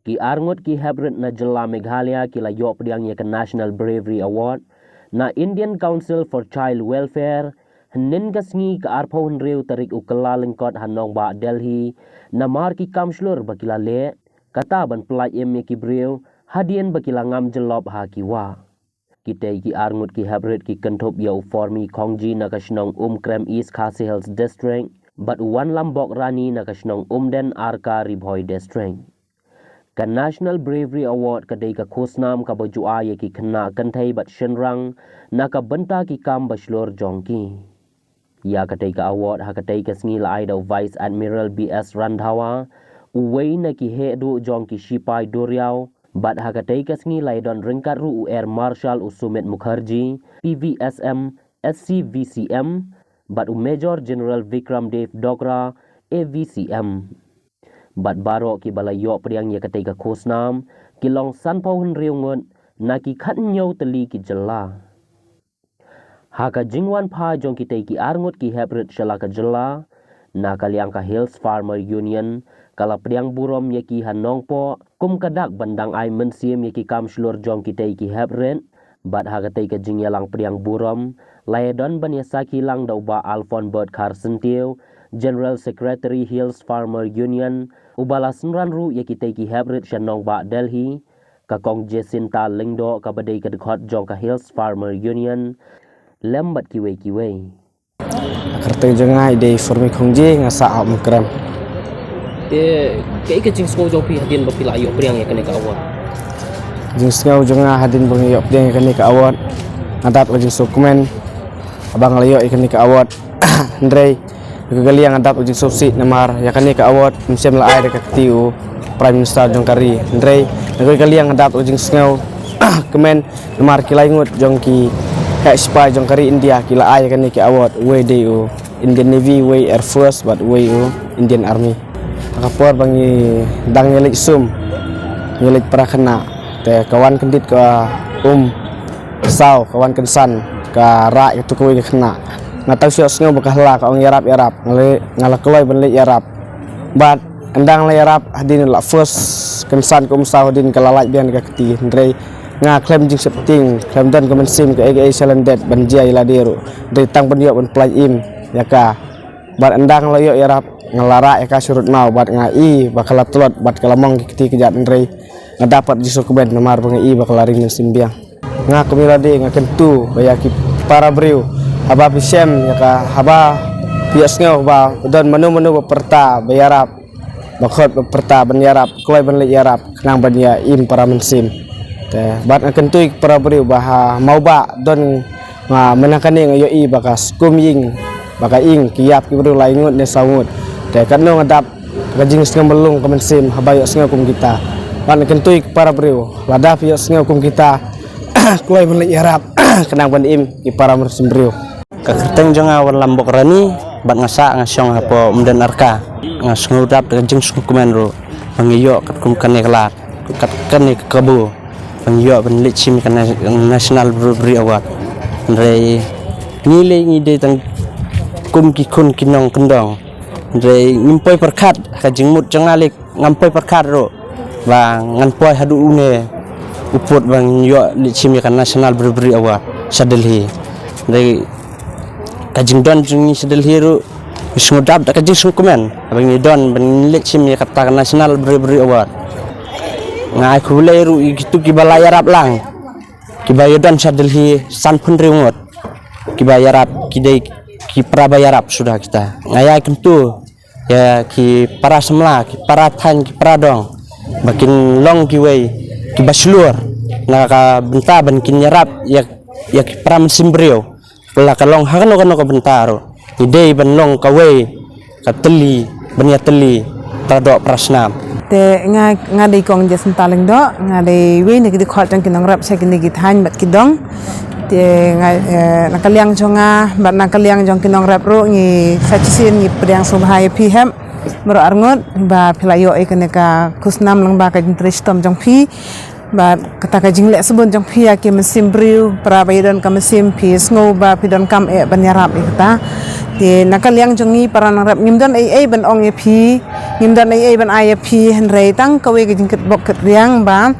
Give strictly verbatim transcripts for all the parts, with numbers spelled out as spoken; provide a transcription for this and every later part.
Ki arngut ki heprit na jylla Meghalaya ki la ïoh pdiang ïa ka National Bravery Award na Indian Council for Child Welfare hynnin ka sngi, ka arphew hynriew tarik u Kyllalyngkot ha nongbah Delhi, namar ki kam shlur ba ki la leh, kata ban pyllait im ïa ki briew hadien ba ki la ngam jyllop ha ki wah. Kitei ki arngut ki heprit ki kynthup ïa u Formi Khongji na ka shnong Umkrem, East Khasi Hills District, bad u Wanlambok Rani na ka shnong Umden Arka, Ri Bhoi District. Ka National Bravery Award ka dei ka khusnam kaba ju ai ïa ki khynnah kynthei bad shynrang na ka bynta ki kam ba shlur jong ki. Ïa katei ka award ha katei ka sngi la ai da u Vice Admiral B S Randhawa, uwei na ki heh duh jong ki shipai duriaw, bad ha katei ka sngi la ïadon ryngkat ruh u Air Marshal u Sumit Mukherjee, P V S M, S C V C M, bad u Major General Vikram Dev Dogra, A V C M. Bad baroh kiba la ïoh pdiang ïa katei ka khusnam ki long sanphew hynriew ngut na ki khathynñiew tylli ki jylla. Ha ka jingwan phai jong kitei ki arngut ki heprit sha la ka jylla, na ka liang ka Hills Farmer Union ka la pdiang burom ïa ki ha Nongpoh kum ka dak ban dang ai mynsiem ïa ki kam shlur jong kitei ki heprit. Bad ha katei ka jingïalang pdiang burom la ïadon ban ïasakhi lang da u Bah Alphonse Bert Kharsyntiew, General Secretary Hills Farmer Union, uba la synran ruh ïa kitei ki heprit sha nongbah Delhi, ka Kong Jacinta Lyngdoh kaba dei ka dkhot jong ka Hills Farmer Union, lem bad kiwei kiwei. Kyrteng jong nga i dei Formi Khongji, nga sah ha Umkrem. Te kaei ka jingsngew jong phi hadien ba phi la ïoh pdiang ïa kane ka award? Jingsngew jong nga hadien ba nga ïoh pdiang ïa kane ka award, nga dap ka jingsngewkmen haba nga la ïoh ïa kane ka award. Hynrei na kawei ka liang nga dap ka jingsngewsih namar ïa kane ka award mynsiem la ai da ka kti u Prime Minister jong ka ri. Hynrei na kawei ka liang nga dap ka jingsngew kmen namar ki lai ngut jong ki heh shipai jong ka ri India ki la ai ïa kane ka award, uwei dei u Indian Navy, uwei Air Force bad uwei u Indian Army. Ha ka por ba ngi dang ïaleit sum, ngi ïaleit para khynnah, te ka wan kyndit ka um saw, ka wan kynsan, ka rah ïa katu kawei ka khynnah. Nga tang shu ïohsngew ba ka hla ka ong ïarap, ïarap. Nga la, nga la kloi ban leit ïarap. Bad ynda nga la ïarap hadien la first kynsan ka um saw hadien ka la lait biang da ka kti. Hynrei nga khlem jingsheptieng, khlem don ka mynsiem kaei kaei shalyndet ban jia ïa lade ruh. Hynrei tang ban ïoh ban pyllait im ïa ka. Bad ynda nga la ïoh ïarap, nga la rah ïa ka sha rud maw bad nga i ba ka la tlot bad ka la mong ki kti kjat, hynrei nga dap pat jingsngewkmen namar ba nga i ba ka la ring mynsiem biang. Nga kum ïa lade nga kyntu ba ïa ki para briew, haba phi shem ïa ka, haba phi ïohsngew ba don mano mano ba pyrta ba ïarap, ba khot ba pyrta ban ïarap, kloi ban leit ïarap khnang ban ïa im para mynsiem. Te bad nga kyntu ïa ki para briew ba ha Mawbah don, nga mynta kane nga ïohi ba ka skum ïing, ba ka ïing ki ïap ki briew lai ngut ne saw ngut. Te katno nga dap ka jingsngewlung ka mynsiem haba ïohsngew kum kita. Bad nga kyntu ïa ki para briew, lada phi ïohsngew kum kita, kloi ban leit ïarap khnang ban im ki para mynsiem briew. Ka kyrteng jong nga Wanlambok Rani, bad nga sah, nga shong hapoh Umden Arka. Nga sngewdap da ka jingsngewkmen ruh ba nga ïoh katkum kane ka lad, kat kane ka kabu, ba nga ïoh ban leit shim ka na-, National Bravery Award. Hynrei ngi lei ngi dei tang kum ki khun ki nongkyndong. Hynrei ngim poi pyrkhat, ka jingmut jong nga lei ngam poi pyrkhat ruh ba ngan poi haduh une u pud ba ngan ïoh leit shim ïa ka National Bravery Award sha Delhi. Hynrei ka jingdon jong ngi sha Delhi ruh ngi sngewdap da ka jingsngewkmen ba ngi don ban leit shim ïa kata ka National Bravery Award. Nga ai khublei ruh ïa kitu kiba la ïarap lang, kiba ïadon sha Delhi sanphew hynriew ngut, kiba ïarap, ki dei ki para ba ïarap suda kita. Nga ai kyntu ïa ki para samla, ki para thaiñ, ki para dong, ba kin long kiwei kiba shlur na ka bynta ban kin ïarap ïa, ïa ki para mynsiem briew. Ka la ka long ha kano kano ka bynta ruh, ngi dei ban long kawei ka tylli ban ïatylli para doh para snam. Te nga, nga dei Kong Jacinta Lyngdoh, nga dei wei na ki dkhot jong ki nongrep sha kine ki thaiñ bad ki dong. Te nga, eh, na ka liang jong nga bad na ka liang jong ki nongrep ruh ngi sa shisien ngi pdiang sngewbha ïa phi hep baroh arngut ba phi la ïoh ïa kane ka khusnam lyngba ka jingtrei shitom jong phi. Bad kata ka jingleh sbun jong phi ïa ki mynsiem briew, para ba ïadon ka mynsiem, phi sngew ba phi donkam eh ban ïarap ïa kata. Te na ka liang jong ngi para nongrep ngim don ei ei ban ong ïa phi, Ngim don ei ei ban ai ïa phi, hynrei tang kawei ka jingkyrpad kyrpad riang ba,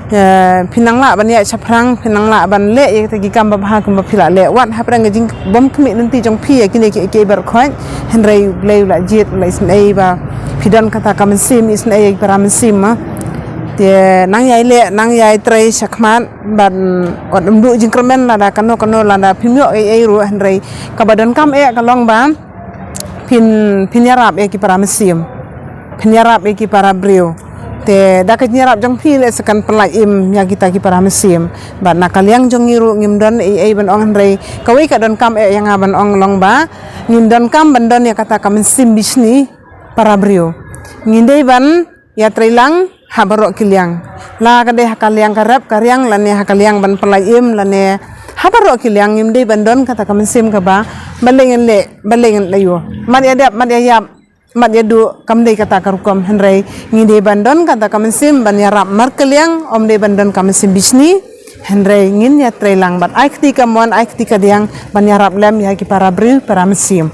eh, phin nang lah ban ïaid shaphrang, phin nang lah ban leh ïa kita ki kam babha kumba phi la leh. Wat hapdeng ka jingbym khmih lynti jong phi ïa kine ki, ki baroh khoit, hynrei U Blei u la jied, u la isynei ba phi don kata ka mynsiem isynei ïa ki para mynsiem, ma. Te nang ïai leh, nang ïai trei shakhmat, ban wat ym duh jingkyrmen lada kano kano, lada phim ïoh ei ei ruh, hynrei kaba donkam eh ka long ba phin, phin ïarap ïa ki para mynsiem, phin ïarap ïa ki para briew. Te da ka jingïarap jong phi leh sa kan pynlait im ïa kita ki para mynsiem. Bad na ka liang jong ngi ruh ngim don ei ei ban ong, hynrei kawei ka donkam eh ïa nga ban ong long ba ngin donkam ban don ïa kata ka mynsiem bishni para briew. Ngin dei ban ïatreilang ha baroh ki liang. La ka dei ha ka liang ka rep ka riang, lane ha ka liang ban pynlait im, lane ha baroh ki liang, ngim dei ban don kata ka mynsiem kaba balei ngin leh, balei ngin leh ïoh. Mat ïa dep, mat ïa ïap, mat ïa duh, kam dei kata ka rukom, hynrei ngi dei ban don kata ka mynsiem ban ïarap markylliang, ym dei ban don ka mynsiem bishni, hynrei ngin ïatreilang bad ai kti kamon, ai kti kadiang ban ïarap lem ïa ki para briew, para mynsiem.